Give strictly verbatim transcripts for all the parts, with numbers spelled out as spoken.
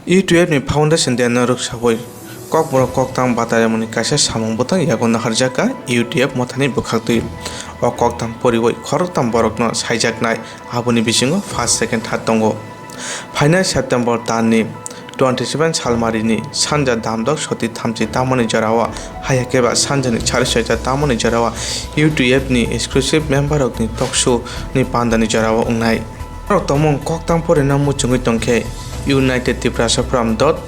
U T F ni foundation day no rwksawi Kokborok koktang batarimungni kaisa samung bwtang yago naharjakha U T F mothani bwkhaktwi. O koktang poriwi khoroktham borokno saijaknai, aboni bisingo first, second, third tongo. Phainai September talni twenty seven salmarini sanja damdok soti thamchi tamoni jorao, haiya khe ba sanjani sari soita tamoni jorao U T F ni exclusive member rokni talk show ni pandani jorao wngnai. Norok tongmung koktang porina muchungwi tongkhe united tiprasa forum dot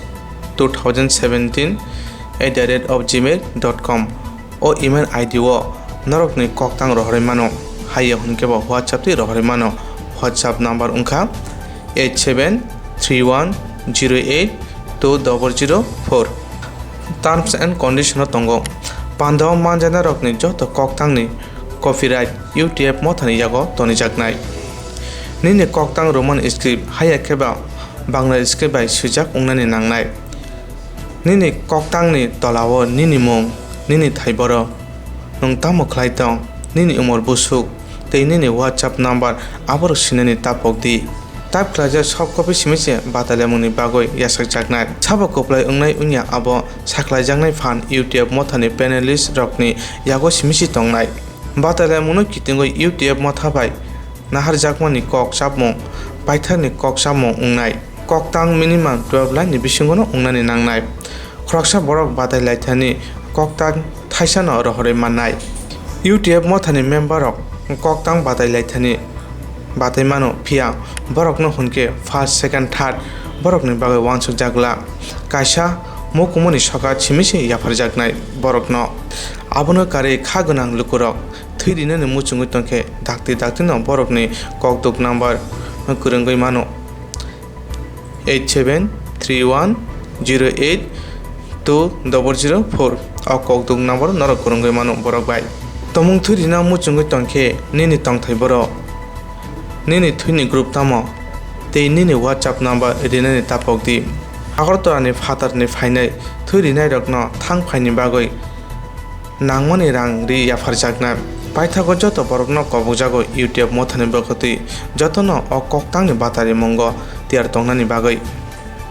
two thousand seventeen at the rate of gmail dot com o email I D o norokni koktang rohorwi mano. Haiya hwnkhe bo WhatsApp twi rohorwi mano. WhatsApp number wngkha eight seven three one zero eight two double zero four. Terms and condition o tongo. Pandao manjaknairokni joto koktangni copyright U T F mothani yago tonijaknai. Nini koktang Roman script haiya khe ba Bangla script bai swijak wngnani nangnai. Nini koktangni tolao nini mung, nini thai boro, nwng tamo khlai tong, nini umor busuk, tei nini WhatsApp number aborok sinani tapok di. Type khlaijak soft copy simi se batailaimungni bagwi yachakjaknai. Sabo kwplai wngnai wngya abo sakhlaijaknai phan U T F mothani panelist rokni yago simi se tongnai. Batailaimungno kitingwi U T F motha bai naharjakmani kok chapmung, paithakni kok chapmung wngnai. Koktang minimum twelve line ni bisingo no wngnani nangnai. Khoroksa borok batai laithani koktang thaisano rohorwi mannai. U T F mothani member rok koktang batai laithani batai mano, phiya borokno hwnkhe first, second, third borokni bagwi uansukjakla. Kaisa mukumuni sokat simi se yapharjaknai borokno. Abono karwi kha gwnang lukurok thwi rinani muchungwi tongkhe dakti daktino borokni kokduk number kwrwngwi mano. Eight seven three one zero eight two double zero four. O kokduk number norok kwrwngwi mano borok bai. Tomung thwi rina muchungwi tongkhe nini tongthai boro, nini thwini group tamo, tei nini WhatsApp number rinani tapok di. Agartala ni phatarni phainai thwi rinairokno thang phaini bagwi nangmani rang ri yapharjakna. Paithago joto borokno kobokjago U T F mothani bwkhwtwi jotono o koktangni batarimungo tiyar tongnani bagwi.